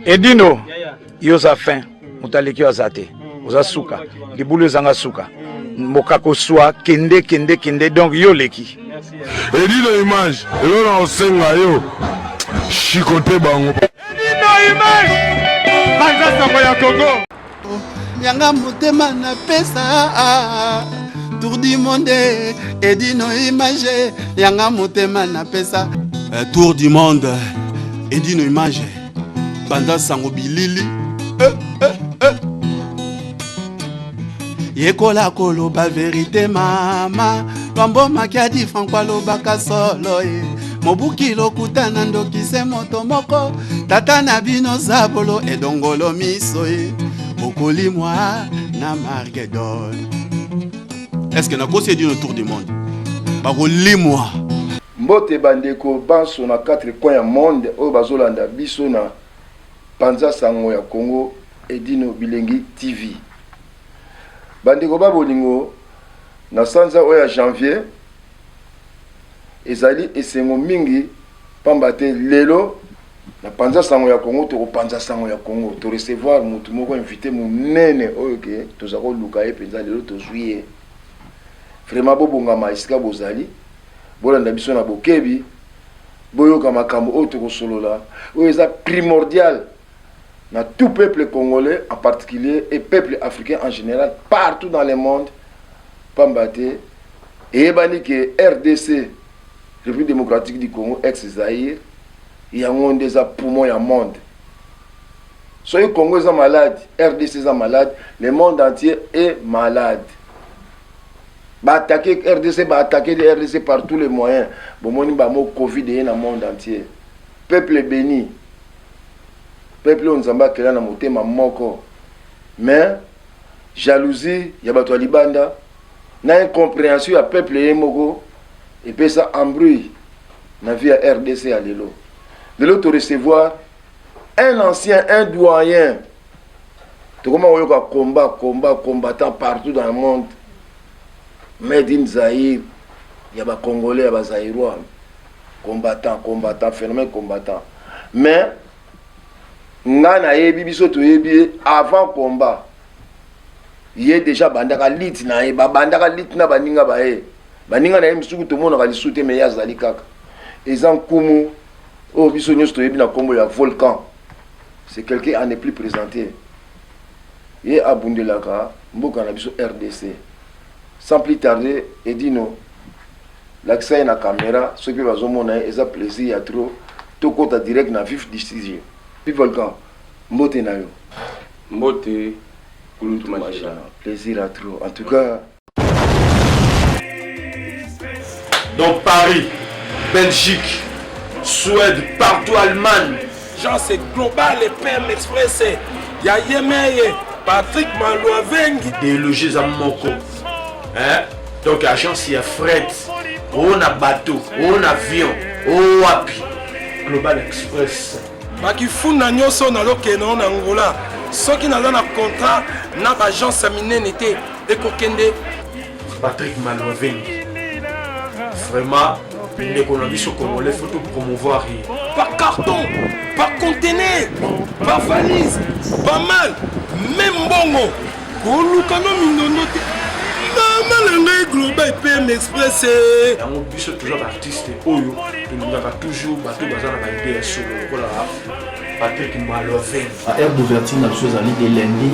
Edino, yo oza fin, moto aleki yo aza te, oza suka, libulu ezanga suka, mboka koswa, kende kende kende, donc yo oleki. Edino image, eloko na kosenga yo, chicote bango. Edino image, panza sango ya Congo. Yanga motema napesa tour du monde Edino image yanga motema napesa tour du monde Edino image banda sango bilili eh, eh, eh. Yekola koloba verite mama Lwambo Makiadi Franco alobaka solo ye mobuki lokuta na ndoki se moto moko tata na bino zabolo edongolo miso ye bokolimwa na Margedon. Est-ce que nakosi Edino tour du monde bakolimwa? Mbote ba ndeko banso na 4 coins ya monde oyo bazolanda biso na panza sango ya Congo Edino Bilengi TV. Ba ndeko ba bolingo, na sanza oyo ya janvier ezali esengo mingi pamba te lelo na panza sango ya Congo tokopanza sango ya Congo, to recevoir mutu moko invité munene oyo ke toza koluka ye penza lelo tozui ye. Vraiment bobongama esika bozali, bolanda biso na bokebi, boyoka makambo oyo tokosolola oyo eza primordial na tout peuple congolais en particulier et peuple africain en général partout dans le monde, pamba te eyebani ke RDC, République démocratique du Congo ex Zaïre, yango nde eza poumon ya monde. Soki Congo eza malade, RDC eza malade, le monde entier est malade. Ba attaquer RDC, ba attaquer RDC par tous les moyens. Bomoni ba mot Covid eye na monde entier. Peuple béni. Peuple oyo Nzambe akela na motema moko. Mais jalousie ya bato ya libanda na incompréhension ya peuple ye moko epesa embrouille na vie ya RDC ya lelo. Lelo to recevoir un ancien, un doyen. Tokoma koyoka combat, combat, combattant partout dans le monde. Made in Zaïre ya ba Congolais, ya ba Zaïrois. Combattant, combattant, phénomène combattant. Mais nga nayebi, biso toyebi ye avant combat. Ye déjà bandaka lit na ye, babandaka lit na baninga ba ye. Baninga na ye misuku tomonaka lisusu te, mais ye azali kaka. Eza nkumu oyo biso nyonso toyebi na kombo ya Volcan. C'est quelqu'un à ne plus présenter. Ye abundelaka mboka na biso RDC. Sans plus tarder, Edino, lakisa ye na caméra, soki pe bazomona ye, eza plaisir ya trop. Tokota direct na vif du sujet. Puis Volcan, mbote na yo. Mbote, Kulutu Majela. Plaisir à trop. En tout cas, Dans Paris, Belgique, Suède, partout, Allemagne. Jean, c'est global et PM Express. Ya Yemeye, Patrick Malouavengi. Idéologie za moko. Hein? Donc agence ya fret, on a bateau, on a avion, on wapi. Global Express. Bakifunda nyonso nazokende na Angola. Soki naza na contrat na ba agence ya minene te, ekokende. Patrick Malouavengi. Vraiment, ndeko na biso congolais, faut tout promouvoir ye. Par carton, par conteneur, par valise, pas mal, même mbongo. Koluka no mindondo te. Mama na ngai Global PM Express. Yango biso toujours ba artiste oyo tolingaka toujours bato baza na ba idée ya solo lokola Patrick Malouavengi. Ba heure d'ouverture na biso ezali de lundi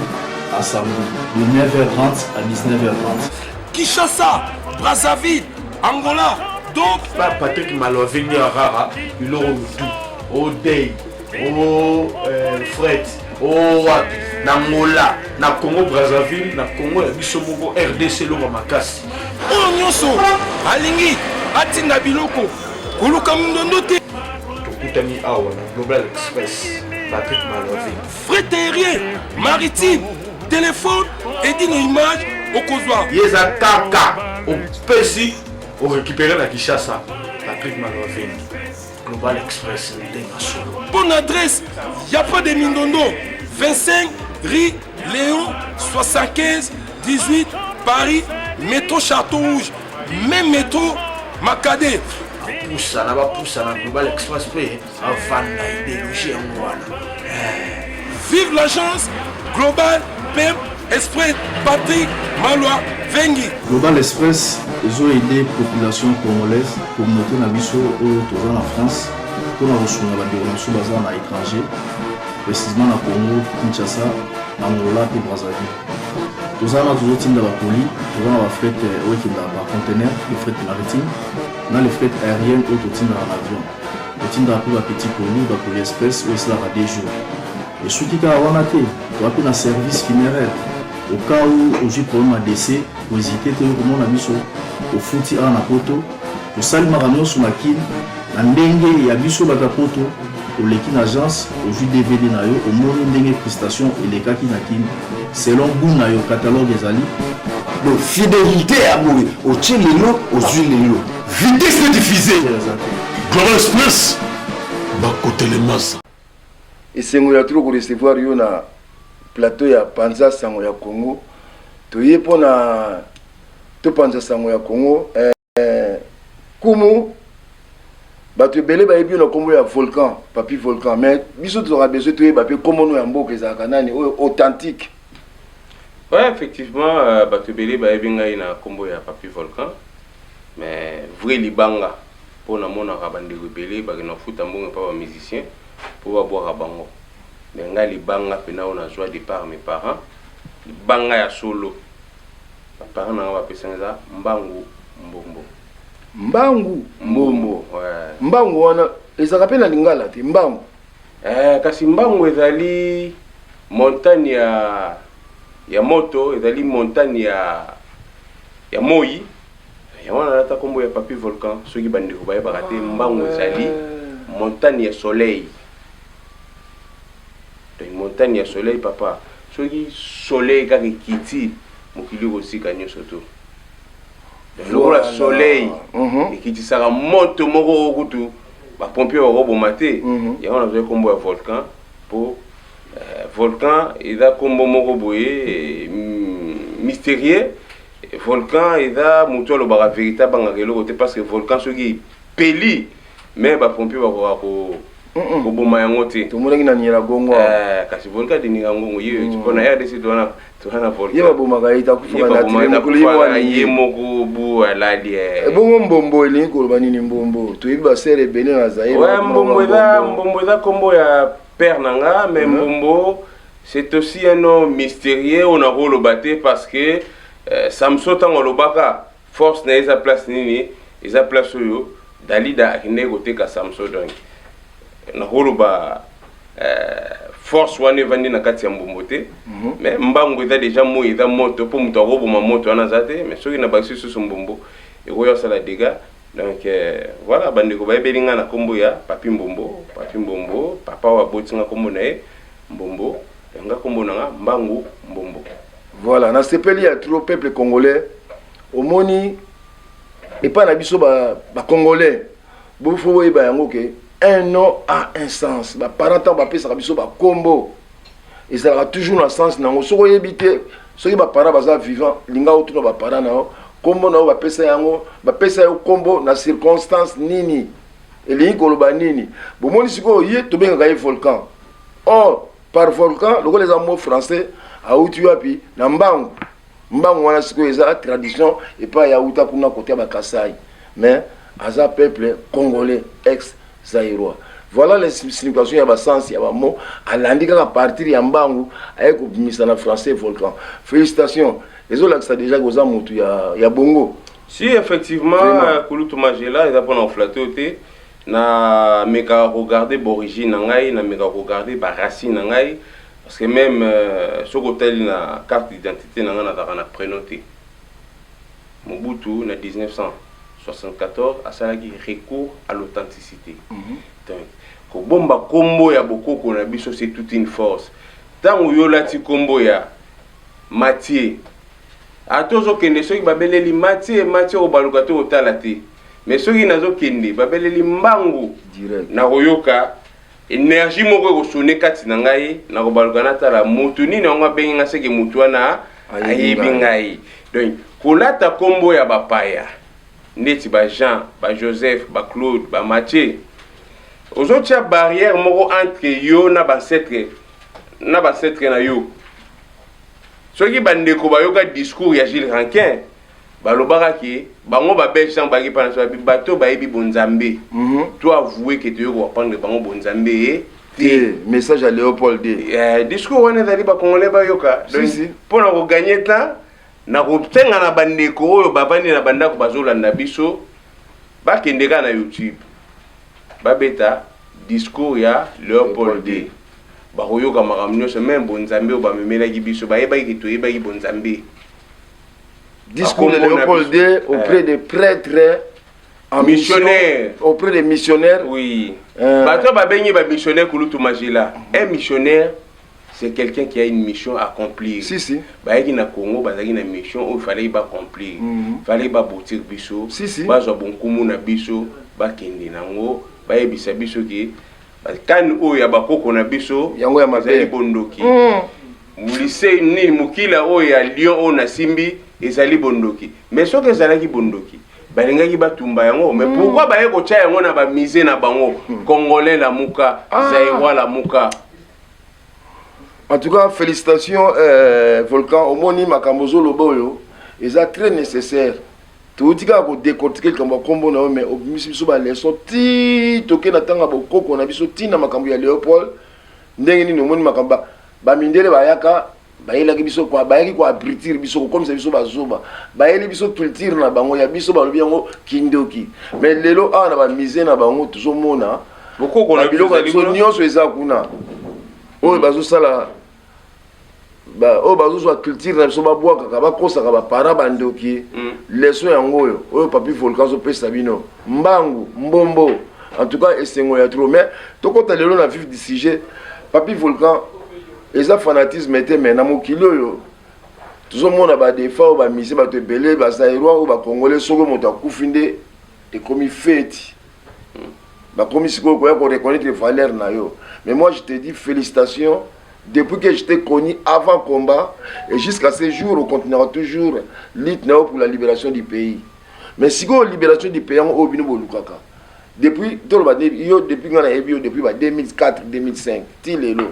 à samedi de 9h30 à 19h30. Kinshasa, Brazzaville, Angola, donc Ba Patrick Malouavengi ya rara biloko lutu o day o fret o wapi na Angola na Congo Brazzaville na Congo ya biso moko RDC eloko makasi. Oyo nyonso alingi atinda biloko koluka mindondo te. Tokutani awa na Global Express Patrick Malouavengi. Fret aérien, maritime, téléphone, Edino image okozwa. Ye eza kaka opesi o récupérer na Kinshasa Patrick Malouavengi. Global Express ndenge solo. Bonne adresse, y a pas de mindondo. 25 rue Léon 75 18 Paris, métro Château Rouge, même métro Makade. Bapusana, bapusana Global Express pe avanda idéologie yango wana. Vive l'agence Global PM Express Patrick Malwa Vengi. Global Express ezo aider population congolaise, communauté na biso oyo toza na France mpona kosunga bandeko na biso baza na étranger, précisément na Congo Kinshasa, na Angola mpe Brazzaville. Toza wana tozotinda bakoli, toza na bafret oyo ekendaka par conteneur, le fret maritime na le fret aérienne oyo totindaka na avion. Totindaka mpe bapetit colis, bacolis express oyo esalaka 2 jours. Esuki kaka wana te, toza mpe na service funéraire. Au cas où ozwi problème ya décès, kohésite te, oyo komona biso, ofuti awa na poto, tosali makambo nyonso na Kin na ndenge ya biso bato ya poto. Oleki na agence, ozwi DVD na yo, omoni ndenge prestation elekaki na Kin selon goût na yo, catalogue ezali. Donc fidélité ya boye, otie lelo, ozwi lelo. Vitesse de diffuser Global Express bakotelemasa. Esengo ya trop korecevoir yo na plateau ya Panza Sango ya Congo. Toye mpona topanza sango ya Congo. Kumu bato ebele bayebi yo na nkombo ya Volcan, Papi Volcan, mais biso tozalaka besoin toyeba mpe nkombo ya mboka ezalaka nani oyo authentique. Ouais, effectivement, bato ebele bayebi ngai na nkombo ya Papi Volcan, mais vrai libanga mpo namonaka bandeko ebele bakenda kofuta mbongo epa bamusicien mpo babwaka bango, mais ngai libanga mpena oyo nazwa de par mes parents, libanga ya solo baparent na ngai bapesanga eza Mbangu Mbombo. Mbangu Mbombo. Ouais. Mbangu wana ezalaka mpe na lingala te, mbangu? Kasi mbangu ezali montagne ya moto, ezali montagne ya moi. Yango wana nalata nkombo ya Papi Volcan. Soki bandeko bayebaka te, mbangu ezali montagne ya soleil. Donc montagne ya soleil, papa, soki soleil kaka ekiti, mokili ekosika nyonso to. Donc lokola soleil ekitisaka moto moko oyo kutu bapompier bakoboma te, yango nazwaki nkombo ya volcan. Mpo volcan eza nkombo moko boye mystérieux. Volcan eza motu alobaka vérité, abangaka eloko te, parce que volcan soki epeli, mais bapompier bakoka koboma yango te. Tomonaki na Nyiragongo awa. Kasi volcan de Nyiragongo ye mpo na RDC towana na volcan. Ye babomaka ye, takufaka na tile mokolo ye mwana. Ye moko bu alali. Ebongo mbombo elingi koloba nini? Mbombo, toyebi basere ebele na Zaire. Ouais, mbombo eza nkombo ya père na nga, mais mbombo c'est aussi un nom mystérieux oyo nakoloba te, parce que Samson, ntango alobaka force na ye eza place nini, eza place oyo Dalida akendeki koteka Samson. Donc nakoloba force wana evandi na kati ya mbombo te. Mais mbangu eza déjà moi, eza moto, mpo moto akoboma moto wana aza te. Mais soki nabakisi lisusu mbombo, ekoya kosala dégâts. Donc voilà, bandeko bayebeli ngai na nkombo ya Papi Mbombo. Papi Mbombo, papa oyo aboti nga nkombo na ye Mbombo, yanga nkombo na nga Mbangu Mbombo. Voilà, nasepeli ya trop. Peuple congolais, omoni epai na biso bacongolais, bofo boyeba yango ke un nom a un sens. Baparent ntango bapesaka biso bakombo, ezalaka toujours na sens nango. Soki oyebi te, soki baparent baza vivant, linga otuna baparent na yo kombo na yo bapesa yango, bapesa yo kombo na circonstance nini, elingi koloba nini. Bomoni sikoyo, ye tobengaka ye Volcan. Or par volcan, lokola eza mot français, auti wapi? Na mbangu. Mbangu wana sikoyo eza tradition epai auta kuna kote ya Bakasai, mais aza peuple congolais ex zaïrois. Voilà les signification ya basens ya bamo. Alandi kaka partir ya mbangu, aye kobimisa na français volcan. Félicitation, ezolakisa déjà koza motu ya bongo. Si, effectivement. Vraiment. Kulutu Magela, eza mpona koflatter te. Na mekaka kogarde baorigine na ngai, na mekaka kogarde baracine na ngai, parce que même soki otali na carte d'identité na ngai, nazalaka na prénom te. Mobutu na 1974 asalaki recours à l'authenticité. Donc kobomba kombo ya bokoko na biso, c'est toute une force. Ntango yo olati kombo ya Mathieu, ata ozokende, soki babeleli "Mathieu, Mathieu", obaluka te, otala te. Mais soki nazokende, babeleli "Mbangu", direct nakoyoka énergie moko ekosone kati na ngai, nakobaluka, natala motu nini yango abengi nga, seke motu wana ayebi ayebi ngai. Donc kolata nkombo ya bapaya ndeti ba Jean, ba Joseph, ba Claude, ba Mathieu, ozotia barrière moko entre yo na bancêtre. na baancêtres na yo. Soki bandeko bayoka discours ya Gilles Rankin, balobaka ke bango babelge ntango bayaki mpa na biso, bato bayebi bonzambe. To avoue ke toyei koapprendre bango bonzambe ye te. Message ya Léopold D. Discours wana ezali, bacongolais bayoka. Si, si. Mpo na kogagner temps, na kosenga na bandeko oyo bavandi na bandako bazolanda biso, bakende kaka na YouTube, babeta discours ya Léopold D, bakoyoka makambo nyonso, même bonzambe oyo bamemelaki biso, bayebaki ke toyebaki bonzambe. Discours de Léopold D auprès des prêtres en missionnaire. Mission, auprès des missionnaires. Oui. Bato babengi bamissionnaire, kulutu Magela, un missionnaire, c'est quelqu'un qui a une mission à accomplir. Si, si. Bayaki na Congo, bazalaki na mission oyo fallait baaccomplir. Fallait baboutir biso. Si, si. Bazwa bonkumu na biso, bakende nango, bayebisa biso ke kani oyo ya bakoko na biso yango ya mabe. Ezali bondoki. Lise nini, mokila oyo ya lion oyo nasimbi ezali bondoki. Mais soki ezalaki bondoki, balingaki batumba yango. Mais pourquoi baye kotya yango na bamusée na bango? Congolais lamuka, ah. Zaïrois lamuka. En tout cas, félicitations, Volcan. Omoni makambo ozoloba oyo eza très nécessaire. Touti kaka kodécortiquer likambo ya nkombo na yo, mais obimisi biso baleçon ti toke na ntango ya bokoko na biso, ntina makambo ya Léopold. Ndenge nini omoni makambo bamindele bayaka, bayelaki biso, bayaki koabrutir biso, kokomisa biso bazoba. Bayeli biso culture na bango, ya biso balobi yango kindoki. Mais lelo awa na bamusée na bango tozomona biloko na biso nyonso eza kuna, oyo bazosala, oyo bazozwa culture na biso, babwakaka, bakosaka baparent bandoki. Leçon yango oyo, oyo Papi Volcan azopesa bino mbangu mbombo. En tout cas, esengo ya trop. Mais tokɔta lelo na vif du sujet. Papi Volcan, eza fanatisme te, mais na mokili oyo tozomona badefa oyo bamise bato ebele, bazaïrois oyo bacongolais, soki moto akufi nde ekomi feti, bakomi sikoyo koya koreconnaître valeur na yo. Mais moi, je te dis félicitations. Depuis que je t'ai connu avant combat et jusqu'à ce jour, on continuera toujours lutte na yo pour la libération du pays. Mais sikoyo libération du pays yango oyo bino bolukaka depuis, toloba yo, depuis nga nayebi yo, depuis ba 2004, 2005 ti lelo,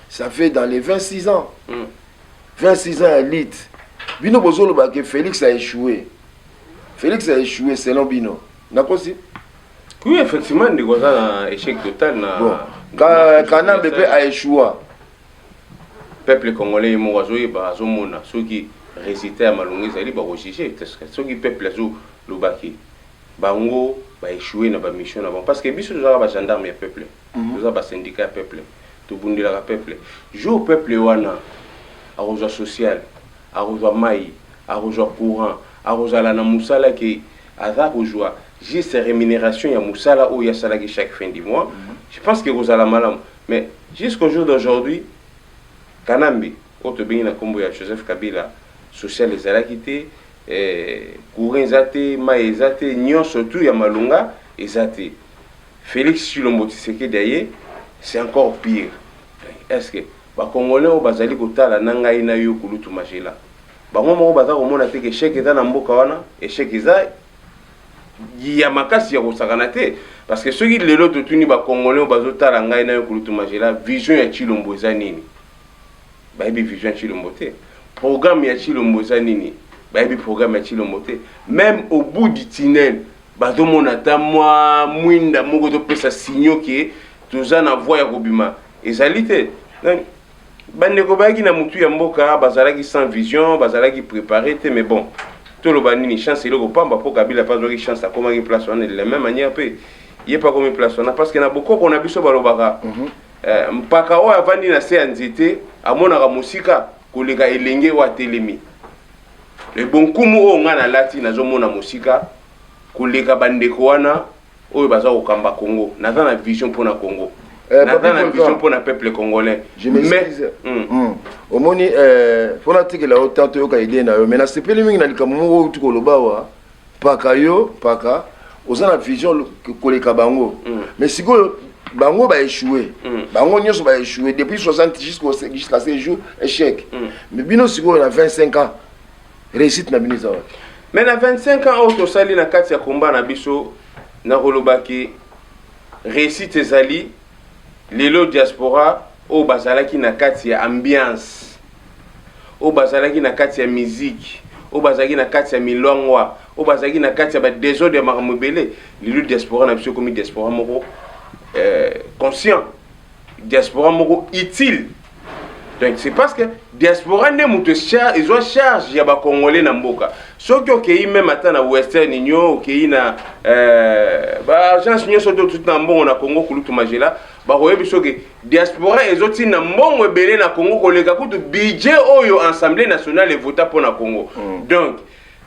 ça fait dans les 26 ans. 26 ans ya lutte. Bino bozoloba ke Félix a échoué, Félix a échoué selon bino. Nakosi? Oui, effectivement, ndeko, aza na échec total na Bon, Kanambe mpe a échoué. Peuple congolais ye moko azoyeba, azomona. Soki résultat ya malongo ezali, bakojuge. Soki peuple azolobaki bango baéchoué na bamission na bango, parce que biso tozalaka bagendarme ya peuple, toza basyndicat ya peuple, tobundelaka peuple. Jour peuple wana akozwa social, akozwa mai, akozwa courant, akozala na mosala, ke aza kozwa juste rémunération ya mosala oyo asalaki chaque fin du mois, je pense que kozala malamu. Mais jusqu'au jour d'aujourd'hui, Kanambe oyo tobengi na nkombo ya Joseph Kabila, social ezalaki te, courant eza te, mai eza te, nyonso tu ya malonga eza te. Félix Tshilombo Tshisekedi aye, c'est encore pire. Est ce que bacongolais oyo bazali kotala na ngai na yo, kulutu Magela, bango moko baza komona te ke échec eza na mboka wana? Échec eza ya makasi ya kosakana te, parce que soki lelo totuni bacongolais oyo bazotala ngai na yo, kulutu Magela, vision ya Tshilombo eza nini? Bayebi vision ya Tshilombo te. Programme ya Tshilombo eza nini? Bayebi programme ya Tshilombo te. Même au bout du tunnel, bazomona ata mwa mwinda moko ezopesa signaux ke toza na voie ya kobima ezali te. Donc, bandeko bayaki na mutu ya mboka, bazalaki sans vision, bazalaki préparé te. Mais bon, toloba nini? Chance eloko pamba, mpo Kabila mpe azwaki chance, akomaki place wana. De la même manière mpe ye mpe akomi place wana, parce que na bokoko na biso balobaka, mpaka oyo avandi na se ya nzete amonaka mosika koleka elenge oyo atelemi. Bonkumu oyo ngai nalati, nazomona mosika koleka bandeko wana oyo baza kokamba Congo. Naza na vision mpona Congo, naza na vision mpona peuple congolais. Je m'excuse. Omoni, mpona tikela yo temps toyoka idée na yo, mais nasepeli mingi na likambo moko outi koloba wa mpaka yo, mpaka oza na vision koleka bango. Mais sikoyo bango baéchoué, bango nyonso baéchoué depuis 60 jusqu'à ce jour, échec. Mais bino sikoyo na 25 ans, réussite na bino eza wapi? Mais na 25 ans oyo tosali na kati ya komba na biso, nakolobaki réussite ezali lelo diaspora. oyo bazalaki na kati ya ambiance, oyo bazalaki na kati ya musique, oyo bazalaki na kati ya milwangwa, oyo bazalaki na kati ya ba desordre ya makambo ebele, lelo diaspora na biso ekomi diaspora moko conscient, diaspora moko utile. Donc c'est parce que diaspora nde moto ezwa charge ya ba congolais na mboka. Soki okei meme ata na Western Union, okei na ba agence nyonso to tuti na mbongo na Congo, kulutu Magela, bakoyebi soki diaspora ezotinda mbongo ebele na Congo koleka kutu budget oyo Assemblée nationale evota mpo na Congo. Donc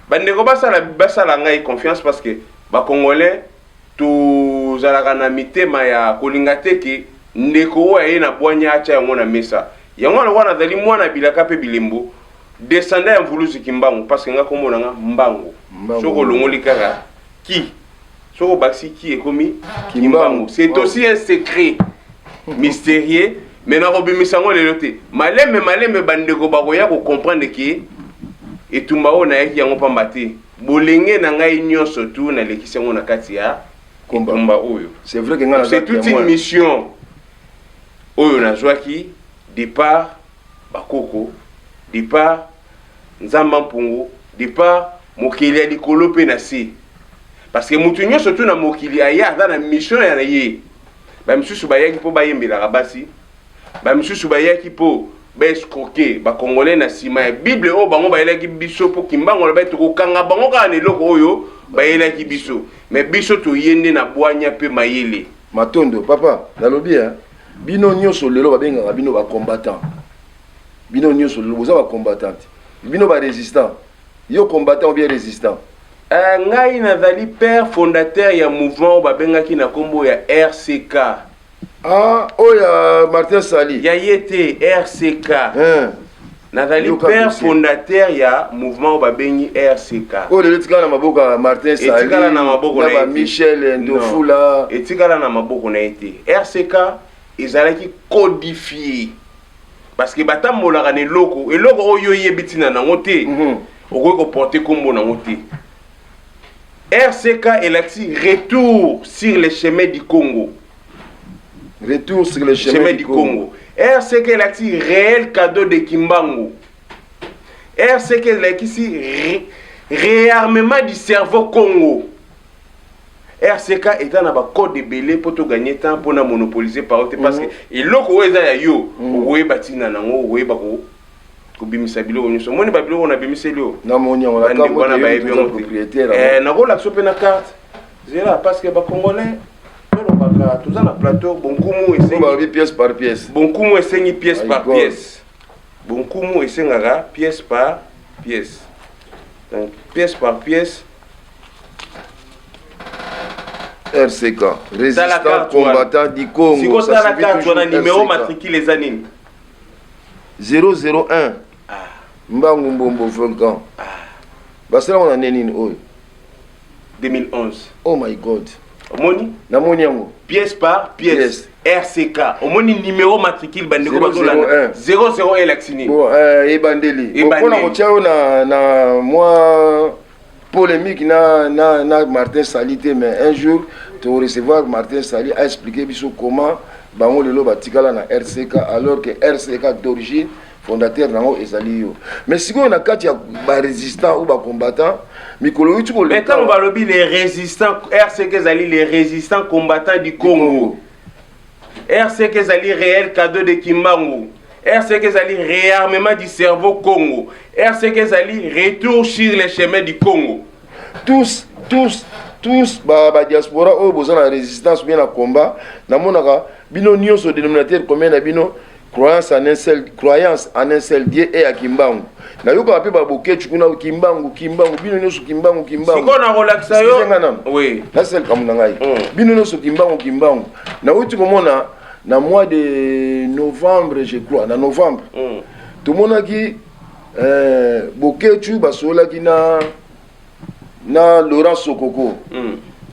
bandeko basala ngai confiance parce que ba congolais tozalaka na mitema ya kolinga te ke ndeko oyo aye na bwanya atya yango na mesa. Yango wana wana azali mwana bilaka mpe bilembo, descendant ya Mvuluzi Kimbangu, parce que nga kombo na nga Mbangu. Soki olongoli kaka ki, soki obakisi ki ekomi Kimbangu. C'est aussi un secret mystérieux, mais nakobimisa yango lelo te. Malembe malembe bandeko bakoya kocomprendre ke etumba oyo nayaki yango pamba te. Bolenge na ngai nyonso tu nalekisi yango na kati ya etumba oyo. C'est vrai que nga naza C'est toute une mission oyo nazwaki départ bakoko, départ Nzamba Mpungu, départ mokili ya likolo mpe na se. Parce que mutu nyonso tu na mokili aya aza na mission ya ye. Ba misusu bayaki mpo bayembelaka basi, ba misusu bayaki mpo ba escroquer ba congolais na sima ya Bible oyo bango bayelaki biso, mpo Kimbangu alobaki tokokanga bango kaka na eloko oyo bayelaki biso. Mais biso toye nde na bwanya mpe mayele. Matondo papa, nalobi hein, bino nyonso lelo babengaka bino ba combattant. Bino nyonso lelo boza ba combattant, bino ba résistant. Yo combattant ou bien résistant? Ngai nazali père fondateur ya mouvement oyo babengaki na kombo ya RCK. Ah, oyo ya Martin Sali. Ya ye te, RCK. Nazali père fondateur ya mouvement oyo babengi RCK. Oyo lelo etikala na maboko ya Martin Sali. Etikala na maboko na ye te. Michel Ndofula. Etikala na maboko na ye te. RCK ezalaki codifié. Parce que batambolaka na eloko, eloko oyo oyebi ntina nango te, okoki koporter kombo nango te. RCK elakisi retour sur le chemin du Congo. Retour sur le chemin, chemin du Congo. RCK elakisi réel cadeau de Kimbangu. RCK elakisi réarmement du cerveau Congo. RCK eza na ba code ebele po to gagner temps po na monopoliser parole te, parce que eloko oyo eza ya yo, okoyeba ntina nango, okoyeba ko kobimisa biloko nyonso. Omoni ba biloko nabimiseli yo, namoni yango na bandeko wana bayebi yango te. Nakolakisa mpe na carte zela, parce que bacongolais tolobaka toza na plateau. Bonkumu esengi pièce par pièce. Bonkumu esengi pièce par pièce. Bonkumu esengaka pièce par pièce. Donc pièce par pièce. RCK, résistant combattant du Congo. Siko tala carte wana, numéro matricule eza nini? 001. Mbangu Mbombo Volcan. Basala ngo na nini oyo? 2011. Oh my God. Omoni? Namoni yango. Pièce par pièce. RCK. Omoni numéro matricule bandeko bazolanda. 001 elakisi nini? Bon, ebandeli. Mpona kotia yo na mwa polémique na Martin Sali te, mais un jour to recevoir Martin Sali a expliqué biso comment bango lelo batikala na RCK alors que RCK d'origine fondateur nango ezali yo. Mais sikoyo na kati ya barésistant ou bacombattant, mikolo euti koleka, ntango balobi les résistants, RCK ezali les résistants combattants du Congo. RCK ezali réel cadeau de Kimbangu. RCK ezali réarmement du cerveau Congo. RCK ezali retour sur les chemins du Congo. Tous, tous, tous ba diaspora oyo boza na résistance ou bien na combat, namonaka bino nyonso dénominateur commun na bino croyance en un seul, croyance en un seul Dieu et ya Kimbangu. Nayokaka mpe babokecu kuna Kimbangu, Kimbangu, bino nyonso Kimbangu, Kimbangu. Sikoyo nakolakisa yo. Excusez nga nanu. Oui. Nasala likambo na ngai. Bino nyonso Kimbangu, Kimbangu. Nauti komona na mois de novembre, je crois, na novembre. Tomonaki Bokecu basololaki na Laurent Sokoko.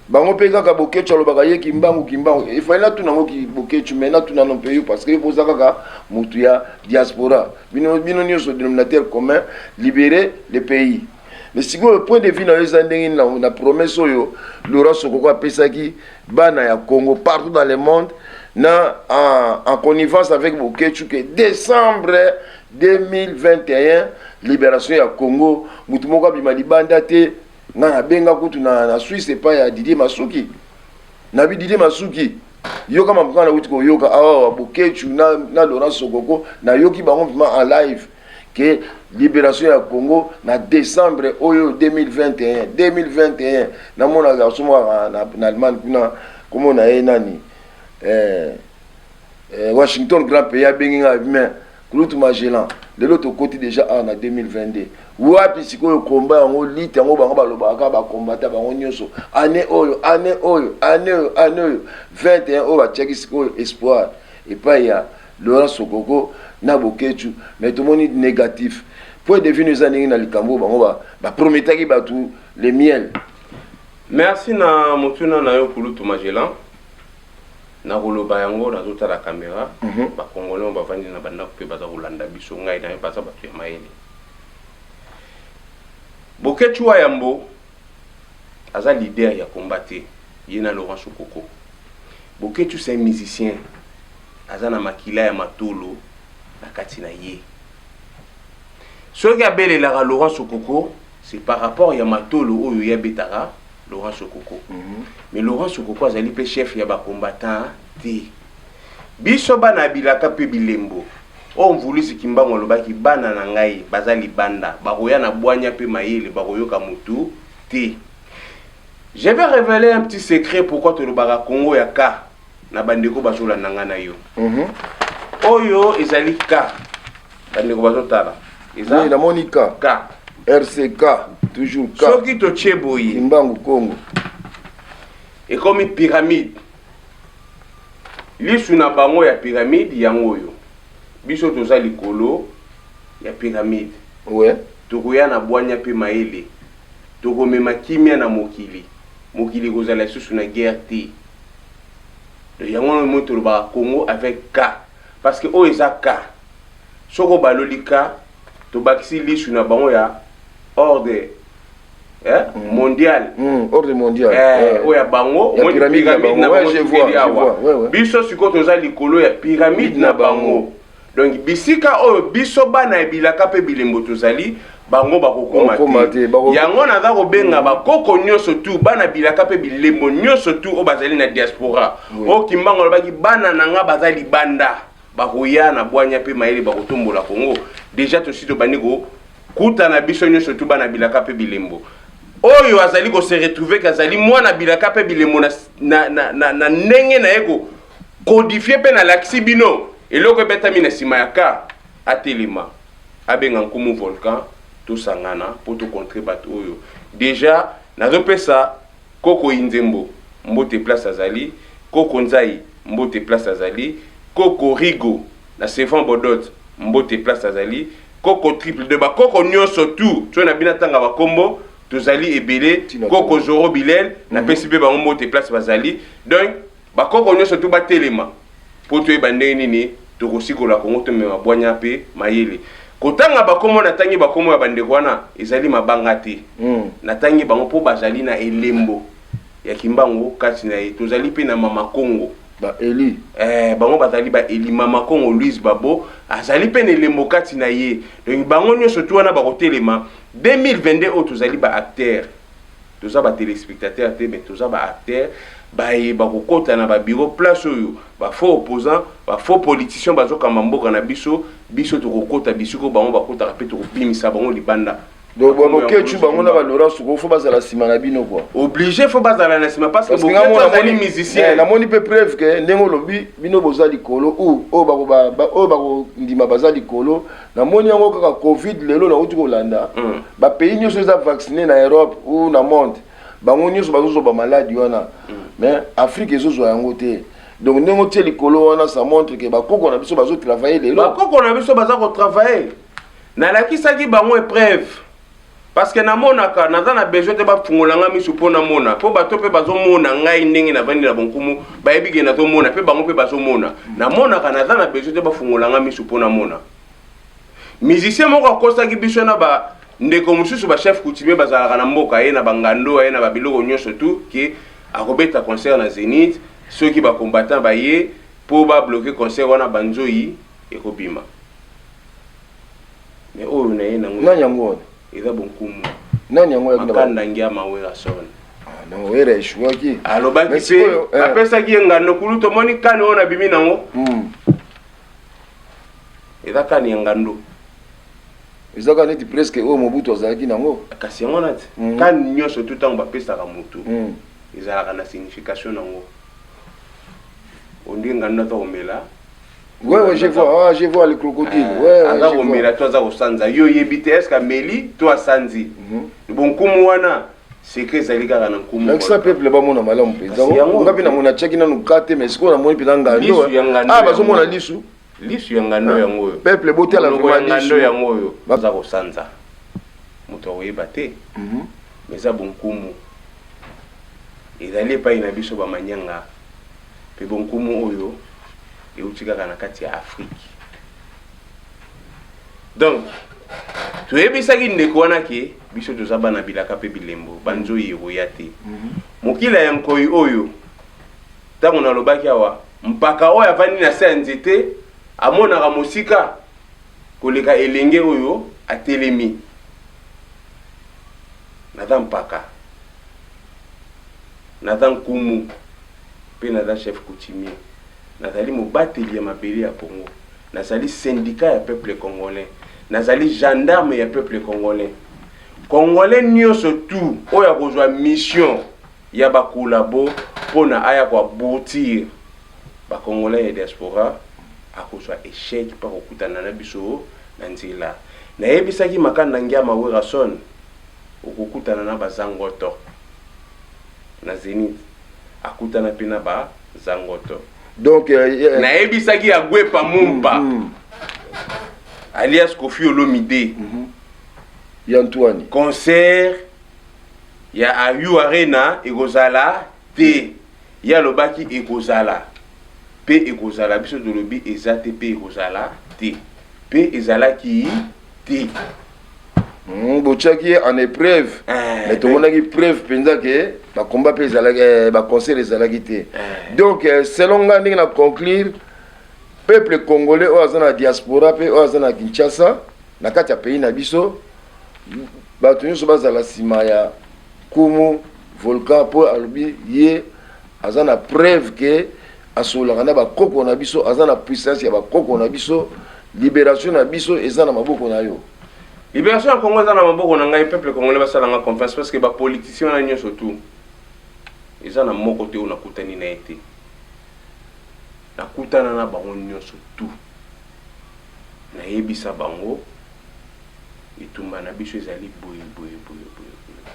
Bango mpe kaka Bokecu alobaka ye Kimbangu, Kimbangu. Efali natuna yango ki Bokecu, mais natuna no mpe yo parce que yo boza kaka motu ya diaspora. Bino, bino nyonso dénominateur commun, libérer le pays. Mais sikoyo point de vue na yo eza ndenge nini na promesse oyo Laurent Sokoko apesaki bana ya Congo partout dans le monde? na en, en connivence avec Boketshu que décembre 2021 libération ya Congo, mutu moko abima libanda te. Nga nabenga kutu na Suisse epai ya Didier Masuki, nabi Didier Masuki, yoka makambo nauti koyoka awa, Boketshu na Laurent Sokoko, nayoki bango vraiment en live que libération ya Congo na décembre oyo 2021. 2021, namona garçon moko na Allemagne kuna, komona ye nani, Washington grand pays, abengi ngai: "Mais kulutu Magellan, lelo tokoti déjà awa na 2022, wapi sikoyo komba yango lite yango?" Bango balobaka kaka bakombata bango nyonso année oyo, année oyo, année oyo, année oyo 21 oyo batiaki sikoyo espoir epai ya Laurent Sokoko na Boketshu, mais tomoni négatif. Point de vue eza ndenge na likambo bango baprometaki bato le miel? Merci na motuna na yo, kulutu Magellan. Nakoloba yango, nazotala caméra. Bakongolais oyo bavandi na bandako mpe baza kolanda biso, ngai na yo, baza bato ya mayele. Boketshu wa Yambo aza leader ya combat te, ye na Laurent Sokoko. Boketshu, c'est un musicien, aza na makila ya matolo na kati na ye. Soki abelelaka Laurent Sokoko, c'est par rapport ya matolo oyo ye abetaka Laurent Sokoko. Mais Laurent Sokoko azali mpe chef ya bacombattant te. Biso bana ya bilaka mpe bilembo oyo Mvuluzi Kimbangu alobaki: "Bana na ngai baza libanda, bakoya na bwanya mpe mayele, bakoyoka motu te." Je vais révéler un petit secret: pourquoi tolobaka Kongo ya ka na bandeko bazolanda ngai na yo. Oyo ezali ka, bandeko bazotala, eza namoni ka. Ka. RCK, toujours K. Soki totie boye, Kimbangu Kongo. Ekomi pyramide. Lisu na bango ya pyramide yango oyo, biso toza likolo ya pyramide. Tokoya na bwanya mpe mayele, tokomema kimia na mokili, mokili ekozala lisusu na guerre te. Donc yango wana moi tolobaka Congo avec K, parce que oyo eza K. Soki obaloli K, tobakisi lisu na bango ya ordre mondial. Ordre mondial. Oyo ya bango. Ya pyramide na bango. Ouais, je vois, je vois. Ouais. Biso sikoyo toza likolo ya pyramide na bango. Donc bisika oyo biso bana ya bilaka mpe bilembo tozali, bango bakokoma Bakokoma te. te, Yango naza kobenga bakoko nyonso tu, bana bilaka mpe bilembo nyonso tu oyo bazali na diaspora, oyo Kimbango alobaki: "Bana na nga baza libanda, bakoya na bwanya mpe mayele, bakotombola Kongo." Déjà tosi tobandi kokutana biso nyonso tu bana bilaka mpe bilembo. Oyo azali kose retrouver ke azali mwana bilaka mpe bilembo na ndenge na ye kocodifier mpe nalakisi bino eloko ebetami na nsima ya ka, atelema, abenga nkumu volcan, tosangana mpo tocontrer bato oyo. Déjà nazopesa koko Inzembo mbote place azali, koko Nzai mbote place azali, koko Rigo na Sevan Bodot mbote place azali, koko Triple de, bakoko nyonso tu so na bino, atanga bakombo, tozali ebele. Tina. Koko Zoro Bilel, napesi mpe bango mbote place bazali. Donc bakoko nyonso tu batelema mpo toyeba ndenge nini tokosikola Kongo, tomema bwanya mpe mayele. Kotanga bakombo, natangi bakombo ya bandeko wana, ezali mabanga te. Natangi bango mpo bazali na elembo ya Kimbangu kati na ye. Tozali mpe na Mama Kongo. Ba Eli. Bango bazali baeli. Mama Kongo Louise Babo azali mpe na elembo kati na ye. Donc bango nyonso tu wana bakotelema 2022 oyo. Tozali baacteur, toza batéléspectateur te, mais toza baacteur. Bayeba kokɔta na babureau place oyo bafaux opposant, bafaux politicien bazokamba mboka na biso. Biso tokokɔta bisiko bango bakɔtaka mpe tokobimisa bango libanda. Donc Boketshu bango na baLaurent Soko, faut bazala nsima na bino quoi. Obligé, faut bazala na nsima, parce que Boketshu azali musicien. Namoni mpe preuve ke ndenge olobi, bino boza likolo ou oyo bakondima baza likolo. Namoni yango kaka Covid lelo nauti kolanda, bapays nyonso eza vacciné na Europe ou na monde, bango nyonso bazozwa bamaladi wana, mais Afrique ezozwa yango te. Donc ndenge otie likolo wana, ça montre ke bakoko na biso bazotravaille lelo. Bakoko na biso baza kotravaille. Nalakisaki bango épreuve, parce que namonaka, naza na besoin te bafungola nga miso mpo namona, mpo bato mpe bazomona ngai ndenge navandi na bonkumu, bayebi ke nazomona mpe, bango mpe bazomona namonaka. Naza na besoin te bafungola nga miso mpo namona. Musicien moko akosaki biso na bandeko mosusu, bachef coutumier bazalaka na mboka ye na bangando ye na babiloko nyonso tu, ke akobeta concert na Zénith soki bacombattant baye. Po ba bloquer concert wana ba nzoyi ekobima. Mais oyo na ye nango. Nani yango wana? Eza bonkumu. Nani yango ya Makanda Ngiama Werrason. Ah non, Werra échouaki. Alobaki pe eh. bapesaki ye ngando kulu tomoni kani oyo nabimi nango. Hmm. Eza kani ya ngando. Eza kaka neti presque oyo Mobutu azalaki nango. Kasi yango nati. Mm. Kani nyonso tout ntango bapesaka motu. Mm. Ezalaka na signification nango. Ondire ngando aza komela. Ouais, ouais, je vois, ah, je vois le crocodile. Euh, ouais, ouais, aza komela to aza kosanza. Yo oyebi te est-ce ameli to asanzi. Mm -hmm. Bon nkumu wana secret ezali kaka na nkumu. Lakisa peuple bamona malamu mpenza. Nga mpe namona atiaki nanu ka te mais sikoyo namoni mpenza ngando. Ah, bazomona lisu. Lisu ya ngando ah. yango oyo. Peuple botala vraiment lisu yango oyo. Baza kosanza. Moto akoyeba te. Mm -hmm. Mais eza bonkumu. Ezali epai na biso ba manyanga mpe bonkumu oyo euti kaka na kati ya Afrique. Donc toyebisaki ndeko wana ke biso toza bana bilaka mpe bilembo, banzoyi ekoya te. Mokila ya nkoi oyo ntango nalobaki awa, mpaka oyo avandi na se ya nzete amonaka mosika koleka elenge oyo atelemi. Naza mpaka. Naza nkumu mpe naza chef coutumier. Nazali mobateli ya mabele ya Congo. Nazali syndicat ya peuple congolais. Nazali gendarme ya peuple congolais. Congolais nionso tout oyo akozwa mission ya ba collabo pona aya ko aboutir ba congolais ya diaspora akozwa echec mpe akokutana na biso na nzela. Nayebisaki Makanda Ngiama Werrason Okokutana na ba zangoto na zenith akutana pe na ba zangoto. Donc euh, euh, nayebisaki Agwepa Mumpa mm, mm. alias Koffi Olomide mm -hmm. ya Antoine concert ya Ayu Arena ekozala te ye alobaki ekozala pe ekozala biso tolobi eza te pe ekozala te pe ezalaki te. Botiaki ye en épreuve eh, mais tomonaki preuve mpenza ke bakomba mpe ezalaki eh, baconcert ezalaki te eh. Donc selon ngai ndenge na conclure peuple congolais oyo aza na diaspora mpe oyo aza na kinshasa na kati ya pays na biso bato nyonso bazala nsima ya kumu volcan mpo alobi ye aza na preuve ke asololaka na bakoko na biso aza na puissance ya bakoko na biso liberation na biso eza na maboko na yo Liberation ya Congo eza na maboko na ngai, peuple congolais basala nga confiance parce que ba politiciens wana nyonso tout eza na moko te oyo nakutani na ye te. Nakutana na bango nyonso tout. Nayebisa bango etumba na biso ezali boye boye boye boye boye.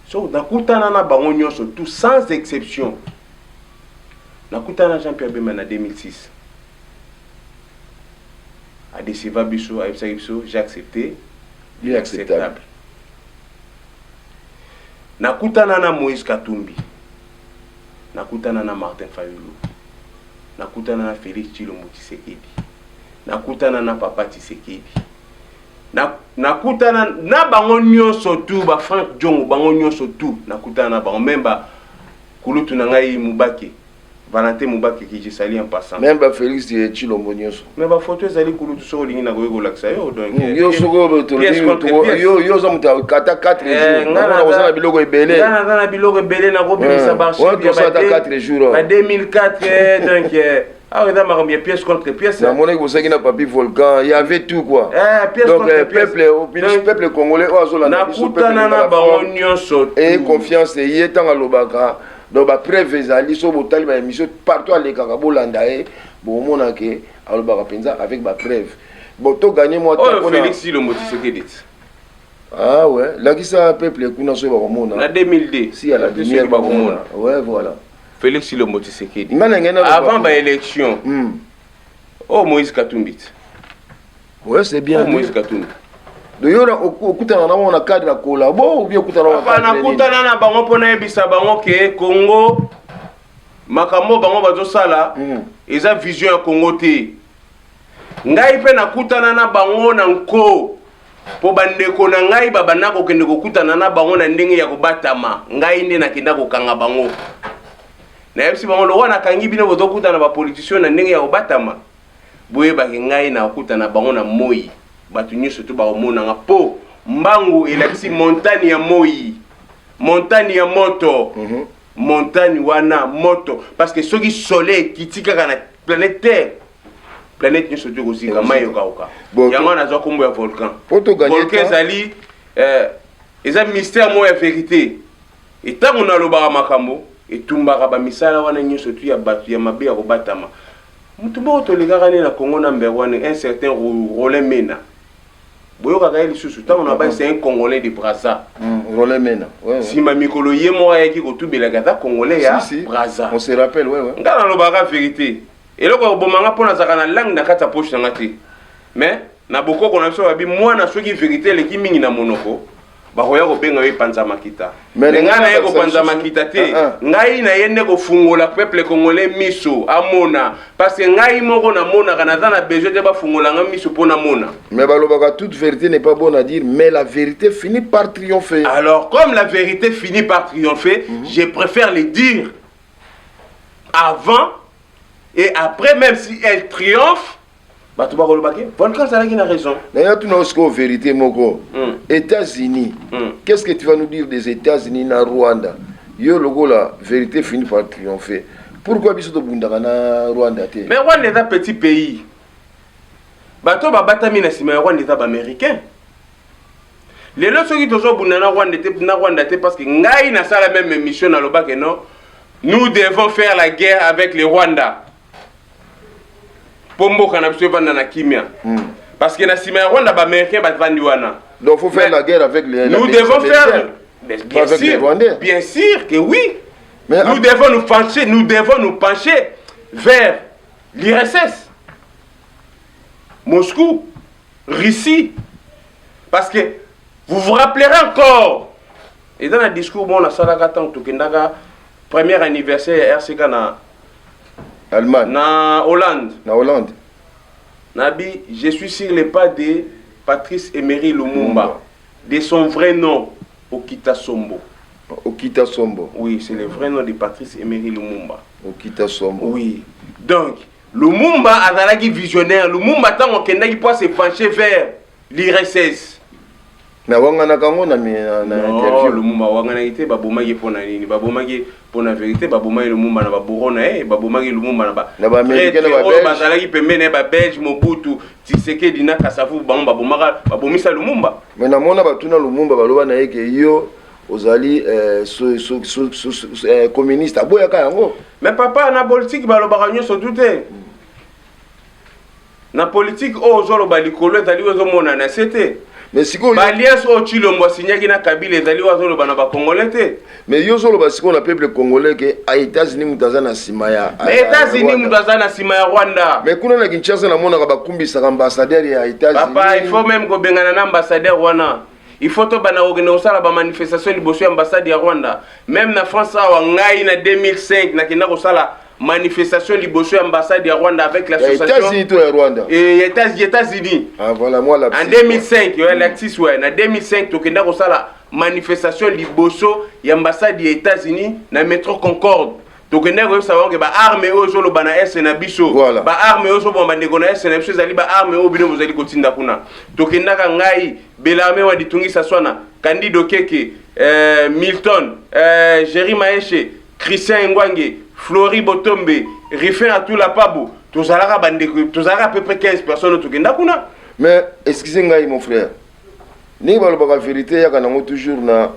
So nakutana na bango nyonso tout sans exception. Nakutana na Jean-Pierre Bemba na 2006. A deceva biso, ayebisaki biso j'ai accepte l'inacceptable. Nakutana na Moïse Katumbi, nakutana na Martin Fayulu, nakutana na Felix Tshilombo Tshisekedi, nakutana na Papa Tshisekedi. Na, nakutana na bango nyonso tout, ba Frank Diongo, bango nyonso tout, nakutana na bango même ba kulutu na ngai Mubake. Valentin Mubake que je salue en passant. Même ba Felix Tshilombo nyoso. Mais ba photo ezali kulutu soki olingi nakoki kolakisa yo donc. Hmm, yo soki yo yo oza moto ata 4 eh, jours. Nga oza na biloko ebele. Nga naza na biloko ebele nakobimisa eh, ba archive ya ba 4 jours. Ba 2004 eh, donc awa eza makambo ya pièce contre pièce. Namonaki bosaki na Papi Volcan, il y avait tout quoi. Eh, pièce donc contre pièce. peuple peuple congolais oyo azolanda biso peuple nakutana na bango nyonso. Et confiance ye ntango alobaka Donc ba preuve ezali soki botali ba emission partout alekaka bolanda ye bokomona ke alobaka penza avec ba preuve. Bon to gagner moi temps pona Felix Tshilombo Tshisekedi. Ah ouais, lakisa peuple kuna soki bakomona. Na 2002. Si à la lumière bakomona. Ouais voilà. Felix Tshilombo Tshisekedi. Nga na ngena avant ba élection. Oh Moïse Katumbi. Ouais, c'est bien. Oh, Moïse Katumbi. Donc yo okutana na bango na cadre ya collabo ou bien okutana na bango nakutana na bango mpo nayebisa bango ke Congo makambo bango bazosala mm. eza vision ya Congo te. Ngai mpe nakutana na bango na nko mpo bandeko na ngai babanda kokende kokutana na bango na ndenge ya kobatama. Ngai nde nakenda kokanga bango. Nayebisi bango lokola nakangi bino bozokutana ba politiciens na ndenge ya kobatama, boyeba ke ngai nakokutana na bango na moyi, bato nyonso tout bakomona nga po mbangu elakisi montagne ya moyi, montagne ya moto. Montagne wana moto parce que soki soleil ekiti kaka na planète Terre, planète nyonso tout ekozika, mayi ekokauka. Yango wana nazwa kombo ya volcan. Volcan ezali eza mystère moko ya verite. Et tango nalobaka makambo, etumbaka ba misala wana nyoso tout ya batu ya mabe ya kobatama. Mutu moko tolekaka ne na Congo number one, un certain Rolin Mena. Boyokaka ye lisusu tango na ba c'est un Congolais de Brazza. Rolin Mena. Ouais, ouais. Sima mikolo ye moko ayaki kotubelaka aza Congolais ya Si, si. Brazza. On se rappelle, ouais, ouais. Nga nalobaka verite. Eloko ya koboma nga po nazalaka na langue na kati ya poche na nga te. Mais na bokoko na biso babi mwana soki verite eleki mingi na monoko, bakoya kobenga yo epanza makita. Mais Mais ngai naye ngai kopanza lisusu- makita te. Ah, ah. Ngai naye nde kofungola peuple congolais miso amona, parce que ngai moko namonaka, naza na besoin te bafungola nga miso po namona. Mais balobaka toute vérité n'est pas bonne à dire, mais la vérité finit par triompher. Alors comme la vérité finit par triompher, je préfère le dire avant et après, même si elle triomphe, bato bakoloba ke Volcan azalaki na raison. Naya tuna sikoyo vérité moko. États-Unis, qu'est-ce que tu vas nous dire des États-Unis na Rwanda? Yo lokola vérité finit par triompher, pourquoi biso tobundaka na Rwanda te? Mais Rwanda eza petit pays. Bato babatami na nsima ya Rwanda eza baaméricain. Lelo soki tozobunda na Rwanda te, na Rwanda te, parce que ngai nasala même émission nalobake non, nous devons faire la guerre avec le Rwanda po mboka na biso evanda na kimia. Parce que na nsima ya Rwanda baaméricain bavandi wana. Donc faut faire Mais la guerre avec les nous les devons Américains. faire, mais bien Pas avec sûr, les Rwandais. Bien sûr que oui. Mais nous devons nous pencher, nous devons nous pencher vers l'URSS, Moscou, Russie, parce que vous vous rappellerez encore, et dans le discours bon, la salaka tant tokendaka premier anniversaire ya RCK na Allemagne, na Hollande. Na Hollande. Nabi, je suis sur les pas de Patrice Emery Lumumba, de son vrai nom, Okita Sombo. Okita Sombo. Oui, c'est le vrai nom de Patrice Emery Lumumba. Okita Sombo. Oui. Donc, Lumumba azalaki visionnaire. Lumumba tango akendaki po se pencher vers l'URSS. Mais awanganaka yango na na Non, interview. Lumumba awanganaki te, babomaki mpo na nini? Babomaki mpo na vérité, babomaki Lumumba na baboro na ye, babomaki Lumumba na ba Na ba Américain, na ba traître oyo Belge. bazalaki pembeni na ye, ba Belge, Mobutu, Tshisekedi na Kasavubu, bango babomaka, babomisa Lumumba. Mais namona batuna Lumumba baloba na ye ke yo ozali so, so, so, so, so, communiste, aboyaka yango. Mais papa, na politique balobaka nyonso tu te. Na politique oyo ozoloba likolo ezali oyo ozomona na se te. Mais sikoyo Ba alliance oyo Tshilombo asignaki na Kabila ezali oyo azoloba na ba Congolais te. Mais yo ozoloba sikoyo na peuple congolais ke a États-Unis moto aza na nsima ya Mais ya États-Unis Rwanda. moto aza na nsima ya Rwanda. Mais kuna na Kinshasa namonaka bakumbisaka ambassadeur ya États-Unis. Papa, il faut même kobengana na ambassadeur wana. Il faut tobanda kokende kosala ba manifestation liboso ya ambassade ya Rwanda. Même na France awa ngai na 2005 nakenda kosala manifestation liboso ya ambassade ya Rwanda avec Ya l'association États-Unis to ya Rwanda? Et États-Unis. Ah voilà, moi la En 2005, ouais, la 6, ouais, na 2005 tokenda kosala manifestation liboso ya ambassade ya États-Unis na métro Concorde. Tokenda koyebisa bango ke ba arme oyo ezoloba na est na biso, ba arme oyo ezoboma bandeko na est na biso ezali ba arme oyo bino bozali kotinda kuna. Tokendaka ngai, Belarme wa Ditungisa Swana, Candido Keke, Milton, Jerry Maeshe, Christian Engwange, Flori Botombe, Rifin Atula Pabu. Tozalaka bandeko, tozalaka à peu près 15 personnes oyo tokenda kuna. Mais excusez ngai mon frère, ndenge balobaka vérité eyaka nango toujours na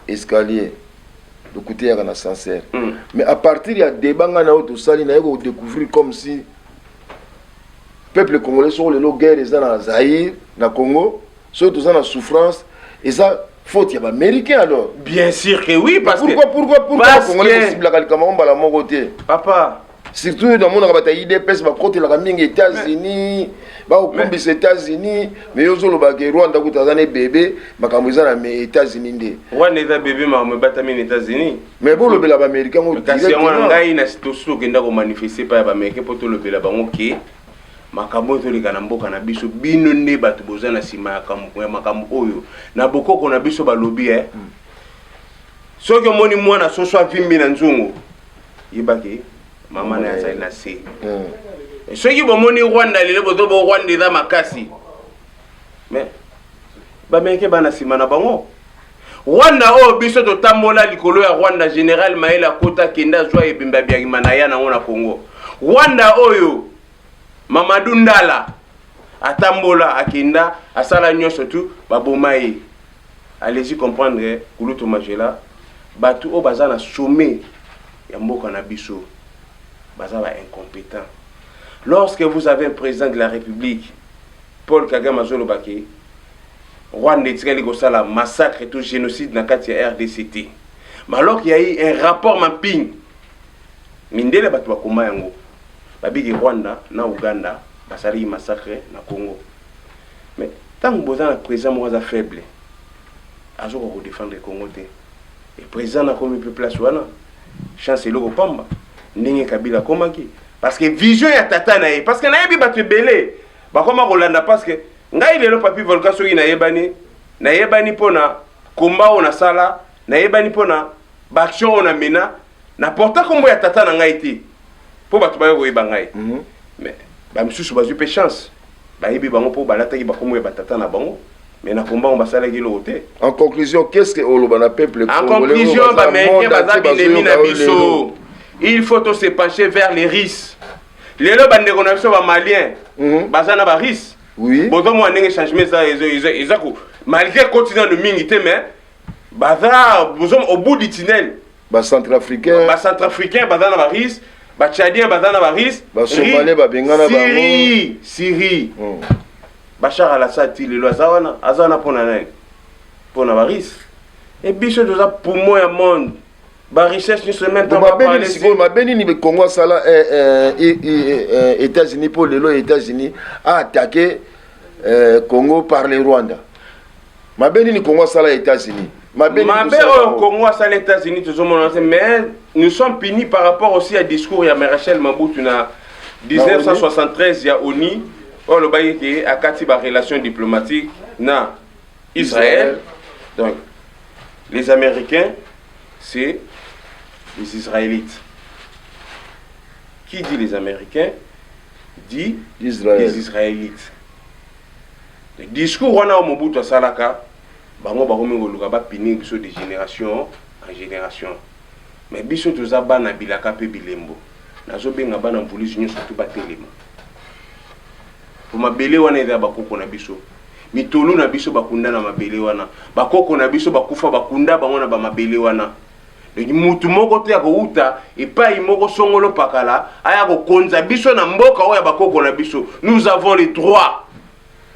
escalier, lokuta eyaka na ascenseur. Mais à partir ya débat ngai na oyo tosali, naye kodécouvrir comme si peuple congolais soko lelo guerre eza na Zaïre, na Congo, soki toza na souffrance eza faute ya baaméricain alors. Bien sûr que oui, parce pourquoi, que pourquoi, pourquoi parce congolais que kosiblaka likambo yango mbala moko te? Papa. Surtout namonaka bato ya UDPS bakotelaka mingi États-Unis, bakokumbisa États-Unis, mais yo ozolobaka Rwanda kuta aza ne bébé, makambo eza na États-Unis nde. Rwanda eza bébé, makambo ebatami na États-Unis. Mais bolobela baaméricain ngo Kasi yango wana directement. ngai na tosi tokenda komanifeste epai ya baaméricain mpo tolobela bango ke makambo oyo ezoleka na mboka na biso, bino nde bato boza na nsima ya makambo oyo. Na bokoko na biso balobi, soki omoni mwana soso avimbi na nzungu, Yeba ke mama na ye azali na se. Soki bomoni Rwanda lelo bozo bo Rwanda eza makasi. Mais ba Américains bana sima na bango. Rwanda oyo biso totambola likolo ya Rwanda General Mayele akota kenda azwa ebembe ya Biarimana ya nango na Congo. Rwanda oyo Mamadou Ndala atambola akenda asala nyonso tu baboma ye. Allez-y comprendre kulutu Magela batu oyo baza na sommet ya mboka na biso baza ba incompetent. Lorsque vous avez un président de la République Paul Kagame azoloba ke Rwanda etikali kosala massacre to génocide na kati ya RDC te. Mais alors qu'il y a eu un rapport mapping, mindele bato bakoma yango babiki Rwanda na Uganda basalaki massacre na Congo. Mais ntango boza na président moko aza faible, azokoka kodefendre Congo te. Et président nakomi mpe place wana, chance eloko pamba ndenge Kabila akomaki parce que vision ya tata na ye, parce que nayebi bato ebele bakoma kolanda, parce que ngai lelo Papi Volcan soki nayebani, nayebani mpona komba oyo nasala, nayebani mpona baaction oyo namena, na porta kombo ya tata na ngai te mpo bato bayo koyeba ngai. Mais bamisusu bazwi mpe chance, bayebi bango mpo balataki bakombo ya batata na bango, mais na komba ngo basalaki eloko te. En conclusion, qu'est-ce que oloba na peuple En conclusion, baaméricain baza binemi na biso. Il faut to se pencher vers les Russes. Lelo bandeko na biso bamalien baza na barusse. Oui. Bozomona ndenge changement eza ko malgré koti nano mingi te, mais baza au bout du tunnel. Bacentrafricain. Bacentrafricain baza na barusse, batchadien baza na barusse. Basomalien babengana bango. Syrie, Syrie. Bachar al-Assad ti lelo aza wana, aza wana mpona nani? Mpona barusse. E biso toza poumon ya monde, barichesse nyonso même temps. Mabe nini sikoyo, mabe nini Congo asala États-Unis mpo lelo États-Unis aattaqué Congo par le Rwanda? Mabe nini Congo asala États-Unis? Mabe oyo Congo asala États-Unis tozomona te, mais nous sommes punis par rapport aussi à discours ya Maréchal Mobutu na 1973 ya ONU, oyo alobaki ke akati barelation diplomatique na Israël. Donc les Américains, c'est les Israélites. Qui dit les Américains dit Israël. Les Israélites. Le discours wana oyo Mobutu asalaka, bango bakomi koluka bapunir biso de génération en génération. Mais biso toza bana bilaka mpe bilembo. Nazobenga bana mvuluzi nyonso tu batelema, po mabele wana eza ya bakoko na biso. Mitolu na biso bakunda na mabele wana, bakoko na biso bakufa bakunda bango na bamabele wana. Donc mutu moko te akouta epai moko songolo pakala aya kokonza biso na mboka oyo ya bakoko na biso. Nous avons le droit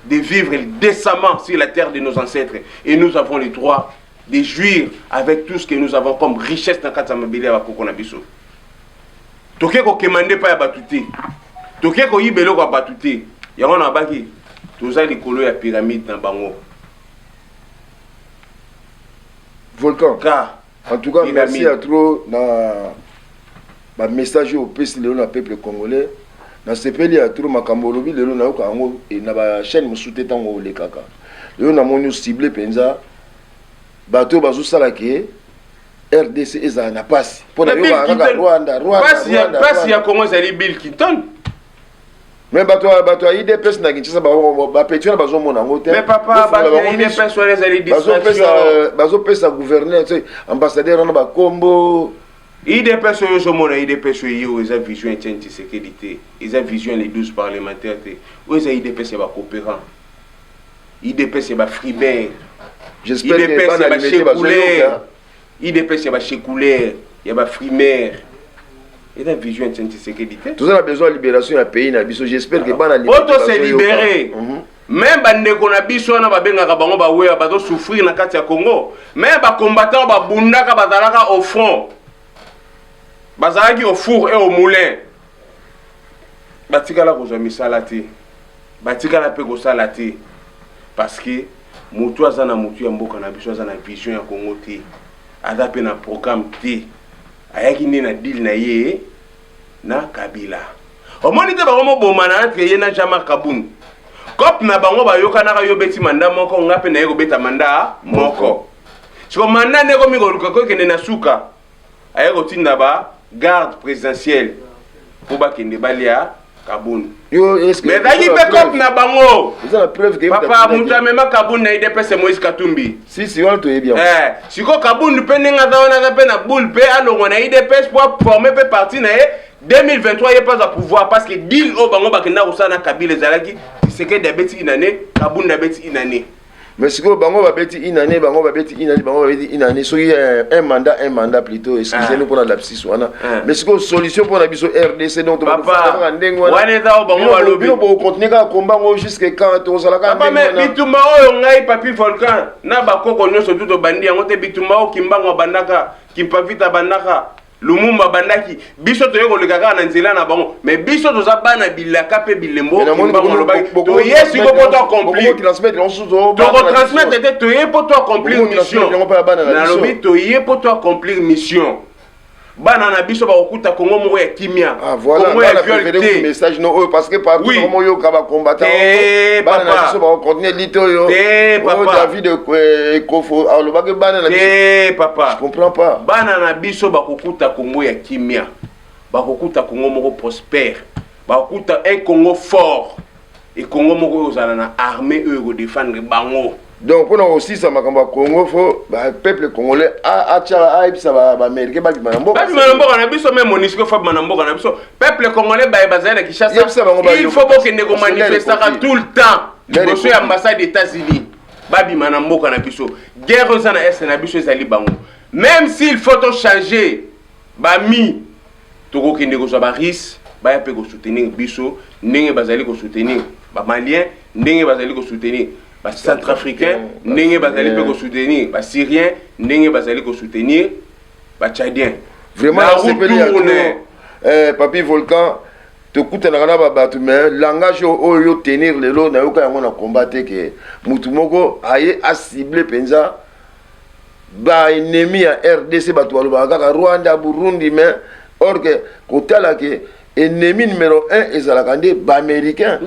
de vivre décemment sur la terre de nos ancêtres et nous avons le droit de jouir avec tout ce que nous avons comme richesse na kati ya mabele ya bakoko na biso. Toke kokema nde epai ya bato te, toke koyiba eloko ya bato te. Yango na baki toza likolo ya pyramide na bango. Volcan. Ka En tout cas, pyramide. Merci à trop na ba message oyo opesi lelo na peuple congolais. Nasepeli ya trop makambo olobi lelo, nayoka yango na ba chaîne mosusu te. Ntango olekaka lelo, namoni ocible mpenza bato oyo bazosala ke RDC ezala na pasi, mpo nayokaka kaka Rwanda, Rwanda. Pasi ya Congo ezali Bill Clinton. Mais bato ya UDPS na Kinshasa, bapeti wana bazomona yango te. Mais papa, bato ya UDPS wana ezali distraction. Bazopesa gouverneur, ambassadeur wana bakombo. UDPS oyo ozomona, UDPS oyo ye oyo eza vision Etienne Tshisekedi te, eza vision les 12 parlementaires te. Oyo eza UDPS ya bacoopérant, UDPS ya bafribert. J'espère que UDPS bana ya Limete bachecouleur, bazoyoka. UDPS ya bachecouleur, ya bafrimaire. Eza vision Etienne Tshisekedi te. Toza na besoin ya libération ya pays na biso. J'espère que bana Po to se libérer. Même bandeko na biso wana babengaka bango baweya, bazosouffrir na kati ya Congo. Même bacombattant babundaka, bazalaka au front, bazalaki au four et au moulin, batikala kozwa misala te, batikala mpe kosala te, parce que motu aza na motu ya mboka na biso aza na vision ya Congo te, aza mpe na programme te. Ayaki nde na deal na ye na Kabila. Omoni te bango mobomana entre ye na Jean-Marc Kabund. Cope na bango bayokanaka: yo beti mandat moko, nga mpe naye kobeta mandat moko. Siko mandat nde ekomi koluka kokende na suka, aye kotinda ba Garde presidentielle po bakende balia Kabund. Mais ezalaki mpe coop na bango. Eza na preuve que Papa mutu amema Kabund na UDPS Moïse Katumbi. Si si wana toyebi yango. Eh, siko Kabund mpe ndenge aza wana aza mpe na boule mpe alongwa na UDPS po aforme mpe parti na ye 2023 ye mpe azwa pouvoir parce que deal oyo bango bakenda kosala na Kabila ezalaki Tshisekedi abeti une année, Kabund abeti une année. Mais sikoyo bango babeti une année, bango babeti une année, bango babeti une année, soki eh, un mandat, un mandat plutôt, excusez-nous ah. pona lapsus wana. Ah. Mais sikoyo solution pona biso RDC donc papa ndenge wana. Wana eza bango balobi. Bino bo continuer kaka combat ngo jusque quand tozala kaka ndenge wana. Papa mais bitumba oyo ngai Papi Volcan na bakoko nyonso tout tobandi yango te bitumba oyo Kimbangu abandaka, Kimpavita abandaka. Lumumba abandaki, biso toye koleka kaka na nzela na bango, mais biso toza bana bilaka pe bilembo oyo Kimbangu alobaki, toye sikoyo po to accomplir, toko transmettre te, toye po to accomplir mission, nalobi toye po to accomplir mission, bana na biso bakokuta Congo moko ya kimia, ah, voilà, Congo ya viol te, message no oyo parce que partout oui. oyoka ba combattant te, bana na biso bako continuer lite oyo te, papa David Ekofo alobaki bana na biso te, papa je comprends pas bana na biso bakokuta Congo ya kimia, bakokuta Congo moko prospère, bakokuta un Congo fort et Congo moko oyo ozala na armée oyo ekodefendre bango. Donc mpona kosisa makambo ya Congo fo ba peuple congolais atia ayebisa ba américain babima na mboka, babima na mboka na biso, même MONUSCO fo abima na mboka na biso. Peuple congolais baye bazali na Kinshasa, il faut bokende komanifestaka tout le temps liboso ya ambassade États-Unis, babima na mboka na biso. Guerre oyo eza na est na biso ezali bango, même s'il faut to changer bami, tokokende kozwa ba Russes baya mpe kosoutenir biso ndenge bazali kosoutenir ba Maliens, ndenge bazali kosoutenir ba Centrafricains, ndenge bazali mpe kosoutenir ba Syriens, ndenge bazali kosoutenir ba Tchadiens. Vraiment nasepeli ya trop eh, Papi Volcan tokutanaka na babato mais langage oyo yo tenir lelo nayoka yango na combat te ke mutu moko aye acible mpenza ba ennemi ya RDC bato balobaka kaka Rwanda Burundi mais or que kotala ke ennemi numéro 1 ezalaka nde baaméricain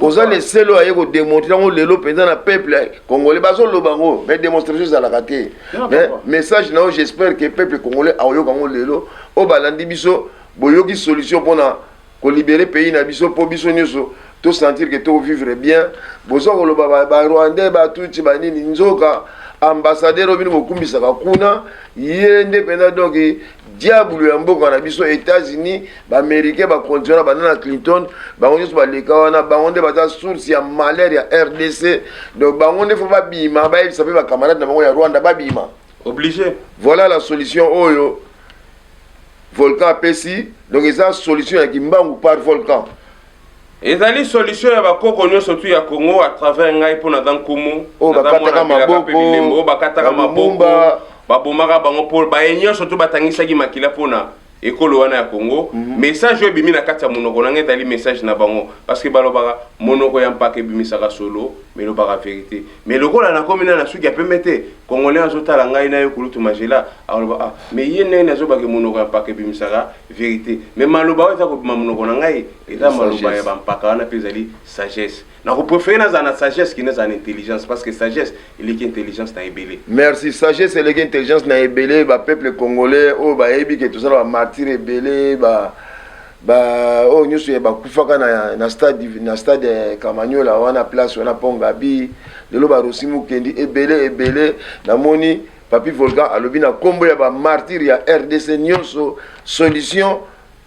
oza le seul oyo aye kodemontre yango lelo mpenza na peuple congolais bazoloba yango mais démonstration ezalaka te mais message na yo j'espère que peuple congolais akoyoka yango lelo oyo balandi biso boyoki solution mpona kolibere pays na biso mpo biso nyonso to sentir que to vivre bien boza koloba ba rwandais ba tutsi ba nini nzoka ambassadeur oyo bino bokumbisaka kuna ye nde mpenza donc diabulu ya mboka na biso États-Unis ba américain ba continent banda na Clinton bango nyonso baleka wana bango nde baza source ya malheur ya RDC donc bango nde fo babima bayebisa mpe ba camarade na bango ya Rwanda babima obligé. Voilà la solution oyo Volcan apesi donc eza solution ya Kimbangu par Volcan. Ezali solution ya bakoko nyonso tu ya Congo à travers ngai mpo naza nkumu oyo bakataka maboko, oyo bakataka maboko babomaka bango mpo baye nyonso tu batangisaki makila mpona ekolo wana ya Congo. Mm -hmm. Message oyo ebimi na kati ya monoko na ngai ezali message na bango parce que balobaka monoko ya mpaka ebimisaka solo mais elobaka verite. Mais lokola nakomi na na suki ya pembe te, Congolais azotala ngai na yo kulutu Magela akoloba ah mais ye ndenge nazobake monoko ya mpaka ebimisaka verite, mais maloba oyo eza kobima monoko na ngai eza maloba ya bampaka wana mpe ezali sagesse. Nako prefere nazala na sagesse que nazala na intelligence parce que sagesse eleki intelligence na ebele. Merci, sagesse eleki intelligence na ebele. Ba peuple congolais oyo bayebi ke toza na ba martyrs ebele ba ba oyo nyonso ya bakufaka na, na stade na stade Kamanyola wana place wana pont Gabi lelo ba Rossy Mukendi ebele ebele namoni Papy Volcan alobi na kombo ya ba martyrs ya RDC nyonso solution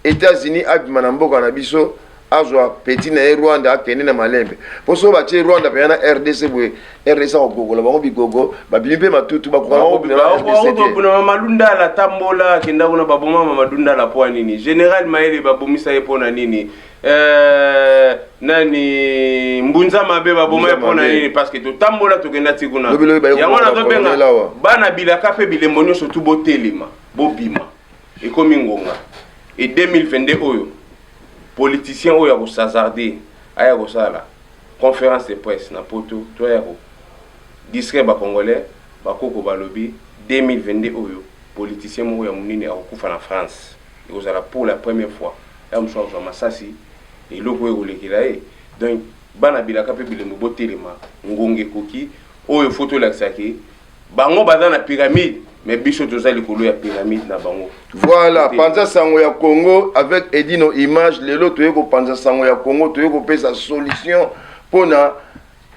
Etats-Unis abima na mboka na biso azwa petit na ye Rwanda akende na malembe po soki batie Rwanda mpenza na RDC boye RDC akogogola bango bigogo babimi mpe matutu bakoka bango kobima na RDC te. Mamadou Ndala tambola akenda kuna baboma Mamadou Ndala mpo ya nini? General Mayele babomisa ye mpo na nini? Euh, nani Mbunza Mabe baboma ye mpo na nini? Parce que totambola tokenda ti kuna. Yango nazobenga bana bilaka mpe bilembo nyonso tu botelema bobima ekomi ngonga et 2022 oyo politicien oyo ako s'hasarder aya kosala conference de presse na poto to aya ko distraire ba congolais bakoko balobi 2022 oyo politicien moko ya munene akokufa na France ekozala pour la première fois ya mosusu akozwa masasi eloko oyo ekolekela ye donc bana bilaka pe bilembo botelema ngonga ekoki oyo faut tolakisa ke bango baza na pyramide. Mais biso toza likolo ya pyramide na bango. Voilà, panza sango ya Congo avec Edino Image. Lelo toye kopanza sango ya Congo, toye kopesa solution pona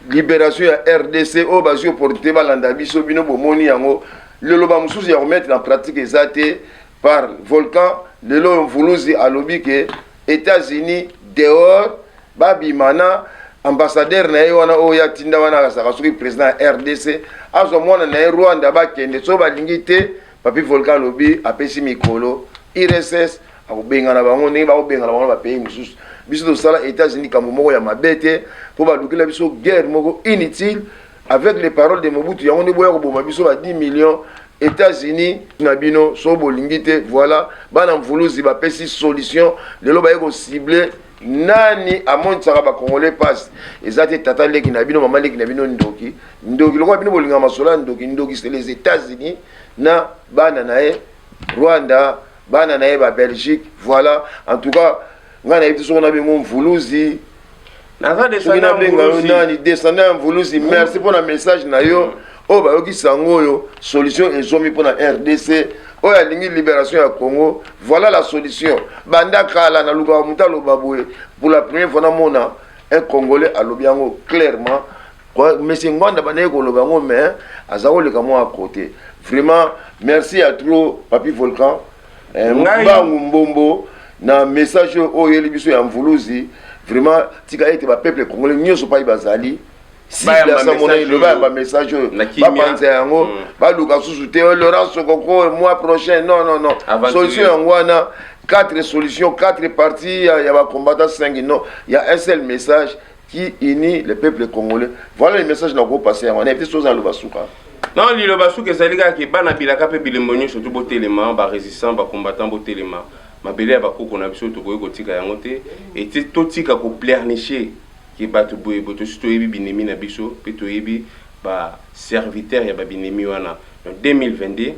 libération ya RDC oyo bazwi opportunité balanda biso. Bino bomoni yango lelo, ba mosusu ya komettre en pratique eza te par volcan. Lelo Mvuluzi alobi ke États-Unis dehors, babima na ambassadeur na ye wana oyo atinda wana, akasaka soki président ya RDC azwa mwana na ye Rwanda, bakende. So balingi te, Papi Volcan alobi, apesi mikolo URSS akobengana bango ndenge bakobengana bango na bapays mosusu. Biso tosala États-Unis likambo moko ya mabe te mpo balukela biso guerre moko inutile avec les paroles de Mobutu. Yango nde boya koboma biso ba 10 millions. États-Unis na bino, so bolingi te. Voilà, bana Mvuluzi bapesi solution. Lelo baye kocible nani amonisaka bacongolais mpasi. Eza te tata leki na bino, mama leki na bino, ndoki ndoki lokola bino bolingaka masolo ya ndoki ndoki. C'est les États-Unis na bana na ye Rwanda, bana na ye babelgique. Voilà, en tout cas ngai nayebi te soko nabengo Mvuluzi, soki nabenga yo nani, descendant ya Mvuluzi. Merci mpona message na yo oyo bayoki sango oyo. Solution ezwami mpona RDC. Oyo alingi libération ya Congo, voilà la solution. Banda kala nalukaka moto aloba boye. Pour la première fois namona un Congolais alobi yango clairement. Monsieur Ngwanda bandaki koloba yango, mais aza koleka mwa à côté. Vraiment merci ya trop, Papi Volcan Mbangu Mbombo, na message oyo oyeli biso ya Mvuluzi. Vraiment, tika ete bapeuple congolais nyonso pai bazali bayamba message oyo, bapanza yango, baluka susu te Laurent Sokoko mois prochain. Non, non, non, solution yango wana. Quatre solutions, quatre parties ya bacombattant, cinq, non, il y a un seul message qui unit le peuple congolais. Voilà le message nakopase yango. Nayebi te soki aloba suka. Non, liloba suka ezali kaka ke bana bilaka mpe bilembo nyonso tu botelema, barésistant, bacombattant botelema. Mabele ya bakoko na biso, tokoki kotika yango te. Eti totika kopleurnicher ke bato boye boye. Tosi toyebi binemi na biso mpe toyebi baserviteur ya babinemi wana. Donc 2022,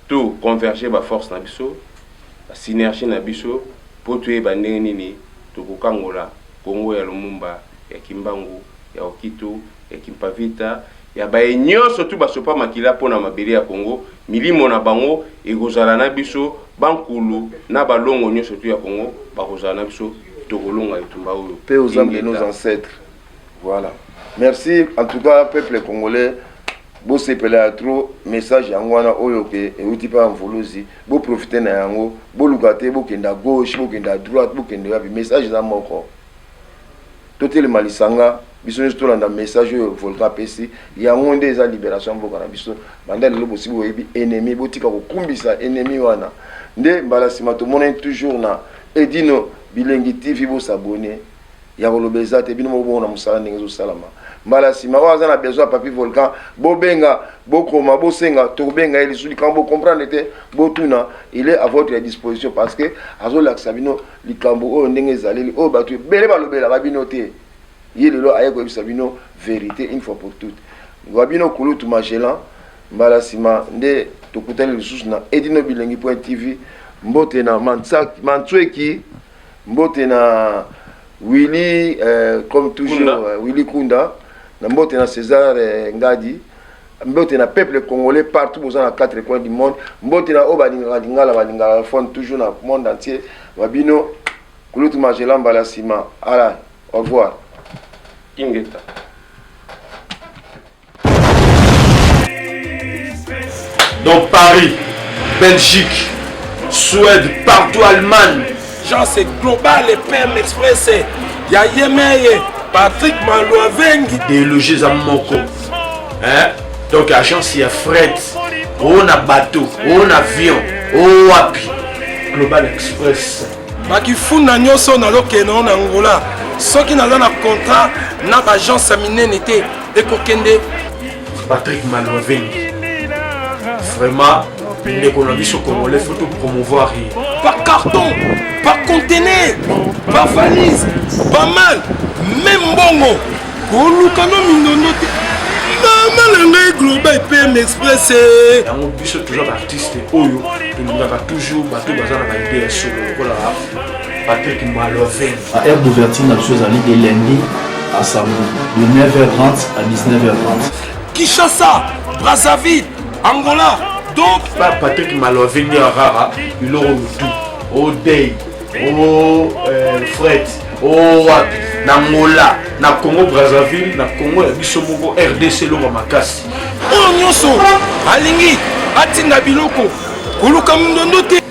to converger baforce na biso, basynergie na biso, mpo toyeba ndenge nini tokokangola Kongo ya Lumumba, ya Kimbangu, ya Okito, ya Kimpavita, ya baye nyonso tu basopa makila mpo na mabele ya Kongo. Milimo na bango ekozala na biso. Bankulu na balongo nyonso tu ya Kongo bakozala na biso. Tokolonga etumba oyo. Paix aux âmes de nos ancêtres. Voilà, merci. En tout cas, peuple congolais, bosepela ya trop. Message yango wana oyo ke euti mpa Mvuluzi, boprofite na yango. Boluka te bokende à gauche, bokende à droite, bokende wapi. Message eza moko: totelema lisanga, biso nyonso tolanda message oyo Volcan apesi. Yango nde eza libération ya mboka na biso. Banda lelo bosi boyebi ennemi, botika kokumbisa ennemi wana. Nde mbala nsima tomonani toujours na Edino Bilengi TV. Bosabone. Ya koloba eza te, bino moko bongo na mosala ndenge ezosalama. Mbala nsima, oyo aza na besoin ya Papi Volcan, bobenga, bokoma, bosenga, tokobenga ye lisusu. Likambo bocomprendre te, botuna, il est à votre disposition, parce que azolakisa bino likambo oyo ndenge ezaleli, oyo bato ebele balobelaka bino te. Ye lelo aye koyebisa bino vérité une fois pour toutes. Wa bino kulutu Magellan. Mbala nsima nde tokutani lisusu na Edino Bilengi point TV. Mbote na Mantsweki, mbote na Willy, comme toujours. Kunda. Willy Kunda na mbote na César Ngadi, mbote na peuple congolais partout boza na quatre coins du monde, mbote na oyo balingaka lingala, balingaka phone toujours na monde entier. Babino kulutu Magellan, mbala nsima. Ala, au revoir. Ingeta. Dans Paris, Belgique, Suède, partout, Allemagne. Jean, c'est global et PM Express. Ya Yemeye, Patrick Malouavengi. Déloger za moko. Hein? Donc agence ya fret, o na bateau, o na avion, o wapi. Global Express. Bakifunda nyonso nazokende ngo na Angola, soki naza na contrat na baagence ya minene te, ekokende. Patrick Malouavengi. Vraiment, ndeko na biso congolais, faut tout promouvoir ye. Par carton, par conteneur, par valise, pas mal. Même mbongo koluka no mindondo te, mama na ngai. Global PM Express. Yango biso toza baartiste oyo tolingaka toujours bato baza na baide ya solo lokola Patrick Maloven. Heure d'ouverture na biso ezali de lundi à samedi de 9h30 à 19h30. Kinshasa, Brazzaville, Angola. Donc Pa Patrick Malovini rara biloko lutu o dei o euh, fret o wapi na Angola na Congo Brazzaville na Congo ya biso moko RDC eloko makasi. Oyo nyonso alingi atinda biloko koluka mindondo te.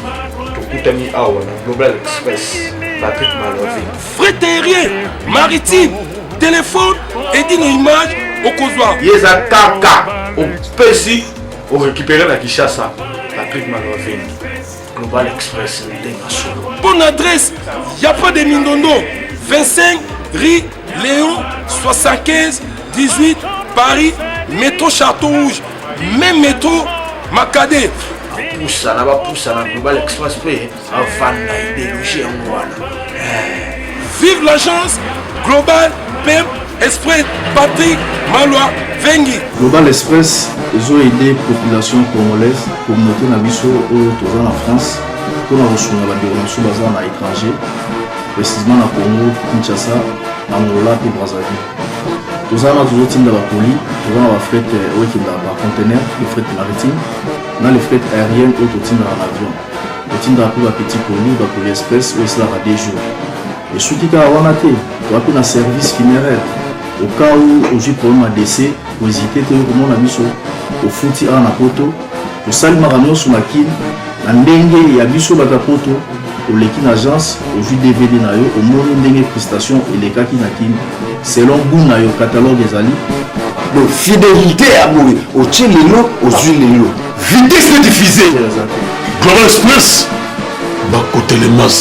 Tokutani awa na Global Express Patrick Malovini. Fret aérien, maritime, téléphone edino image okozwa. Ye eza kaka opesi orécupere na Kinshasa Patrick Malovini. Global Express ndenge solo. Bonne adresse, y a pas de mindondo. 25 rue Léon 75 18 Paris, métro Château Rouge, même métro Makade. Bapusana bapusana Global Express mpe avanda ideologie yango wana. Vive l'agence Global PM Express Patrick Malwa Vengi. Global Express ezo aider population congolaise, communauté na biso oyo toza na France mpona kosunga bandeko na biso baza na étranger, précisément na Congo, Kinshasa, na Angola mpe Brazzaville. Toza wana tozotinda bakoli, toza na bafret oyo ekendaka par conteneur, le fret maritime na le fret aérienne oyo totindaka na avion. Totindaka mpe bapetit colis, bacolis express oyo esalaka 2 jours. Esuki kaka wana te, toza mpe na service funéraire. Au cas où ozwi problème ya décès, kohésite te, okomona biso ofuti awa na poto, tosali makambo nyonso na Kin na ndenge ya biso bato ya poto. Oleki na agence, ozwi DVD na yo, omoni ndenge prestation elekaki na Kin selon goût na yo, catalogue ezali. Donc fidélité ya boye, otie lelo ozwi lelo, vitesse de diffuser. Global Express bakotelemasa.